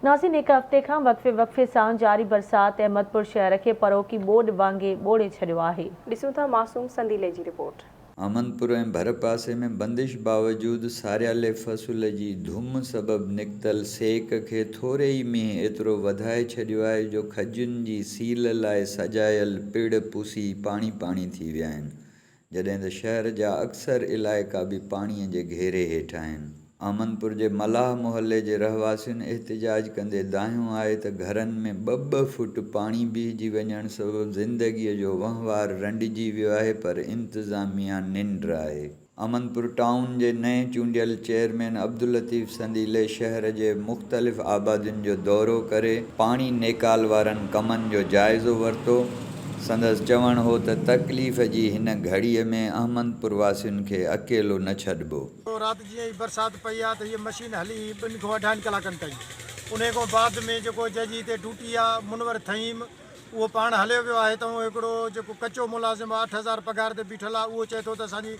ناظرين هڪ هفتي کان وقفي وقفي سان جاري برسات احمدپور شهر کي پروڪي ٻوڏ وانگي ٻوڙي ڇڏيو آهي. ڏسون ٿا معصوم سنديلي جي رپورٽ. احمدپور ۽ ڀرپاسي ۾ بندش باوجود ساريالي فصل جي ڌم سبب نڪتل سيڪ کي ٿوري ئي مينهن ايترو وڌائي ڇڏيو آهي جو کجين جي سيل لاء سجايل پڙ پسي پاڻي پاڻي ٿي ويا آهن. جڏهن ته شهر جا اڪثر علائقا به پاڻي جي گهيري هيٺ آهن. احمدپور جي ملاح محلي جي رهواسين احتجاج ڪندي دانهيو آهي ته گهرن ۾ ٻه ٻه فوٽ پاڻي بيهجي وڃڻ سبب زندگيء جو وهنوار رنڊجي ويو آهي پر انتظاميا ننڊ آهي. احمدپور ٽائون جي نئين چونڊيل چيئرمين عبداللطيف سنديلي شهر جي مختلف آبادين جو دورو ڪري پاڻي نيڪال وارن ڪمن جو جائزو ورتو. سندس چوڻ هو ته تڪليف جي هن گهڙيء ۾ احمدپور واسين کي اڪيلو نه ڇڏبو. رات جيئن ئي برسات پئي آ ته هيء مشين هلي هئي ٻن کان اڍائين ڪلاڪن تائين انهي کان بعد ۾ جيڪو جنهن جي هتي ڊيوٽي آ منور ٿهيم اهو پاڻ هليو ويو آهي ته اهو هڪڙو جيڪو ڪچو ملازم آهي 8000 پگهار تي بيٺل آهي اهو چئي ٿو ته اسان جي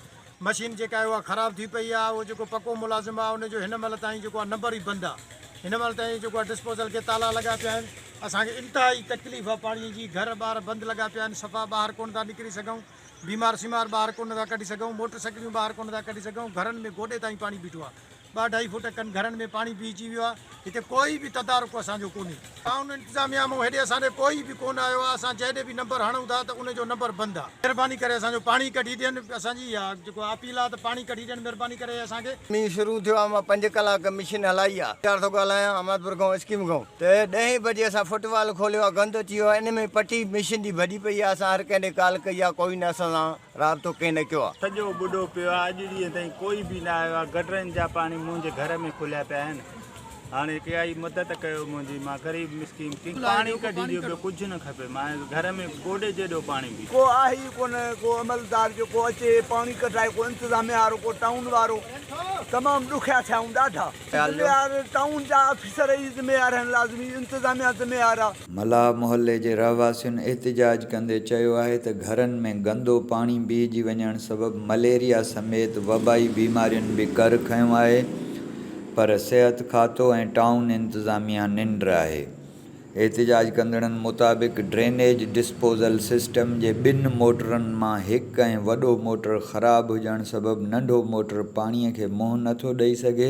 مشين جيڪا آهي اها خراب ٿي پئي آهي اهو جيڪو پڪو ملازم آهي ان جو هن مهل تائين جيڪو آهي نمبر ئي بند آهي هن مهل تائين جيڪو آهي ڊسپوزل کي تالا لڳا پيا آهن اسان کي انتهائي تڪليف آهي پاڻي جي گهر ٻار بند لڳا پيا آهن صفا ٻاهر ڪونه ٿا نڪري سگهون بيمار سيمار ٻاهر ڪونه ٿا ڪڍي سگهون موٽر سائيڪليون ٻاهر ڪونه ٿا ڪڍي سگهون گهرن ۾ گوڏي تائين پاڻي بيٺو آهي ٻه اڍائي فوٽ کن گهرن ۾ پاڻي بيهجي ويو آهي، هتي ڪوئي به تدارڪ اسان جو ڪونهي. ٽائون انتظاميا مون هيڏي اسان ڏي ڪوئي به ڪونه آيو آهي، اسان جنهن ڏي به نمبر هڻون ٿا ته ان جو نمبر بند آهي. مهرباني ڪري اسان جو پاڻي ڪڍي ڏين، اسان جي اها جيڪو اپيل آهي ته پاڻي ڪڍي ڏين مهرباني ڪري اسان کي. مينهن شروع ٿيو آهي مان پنج ڪلاڪ مشين هلائي آهي. يار ٿو ڳالهايان احمدپور کان اسڪيم کان ته ڏهين بجي اسان فٽ وال کوليو آهي گند اچي ويو آهي ان ۾ پٽي مشين جي ڀڄي پئي آهي اسان هر ڪنهن ڏي ڪال ڪئي آهي ڪوئي نه اسان سان رابطو ڪنهن نه ڪيو آ. سڄو ٻڏو پيو آ اڄ ڏينهن تائين ڪوئي به نه آيو آ گٽرن جا پاڻي منهنجي گهر ۾ کليا پيا آهن هاڻي ڪائي مدد ڪيو منهنجي مان غريب مسڪين ڪي پاڻي ڪڍي ڏيو ٻيو ڪجهه نه کپي مان گهر ۾ گوڏي جيڏو پاڻي بيٺو. ڪو آهي ئي ڪونه ڪو عملدار جيڪو اچي پاڻي ڪڍرائي ڪو انتظاميا وارو ڪو ٽائون وارو تمام ڏکيا ٿيا آهيون ڏاڍا ذميوار ٽائون جا آفيسر ئي ذميوار آهن لازمي انتظاميا ذميوار آ. ملاح محلي جي رهواسين احتجاج ڪندي چيو آهي ته گهرن ۾ گندو پاڻي بيهجي وڃڻ سبب مليريا سميت وبائي بيمارين به ڪر کنيو آهي پر صحت کاتو ۽ ٽائون انتظاميا ننڊ آهي. احتجاج ڪندڙن مطابق ڊرينيج ڊسپوزل سسٽم جي ٻن موٽرن مان هڪ ۽ وڏو موٽر خراب هجڻ سبب ننڍو موٽر پاڻي کي منهن نٿو ڏئي سگهي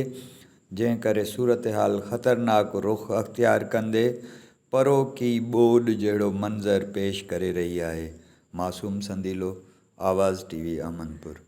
جنهن ڪري صورتحال خطرناڪ رخ اختيار ڪندي پروڪي ٻوڏ جهڙو منظر پيش ڪري رهي آهي، معصوم سنديلو، آواز ٽي وي احمدپور.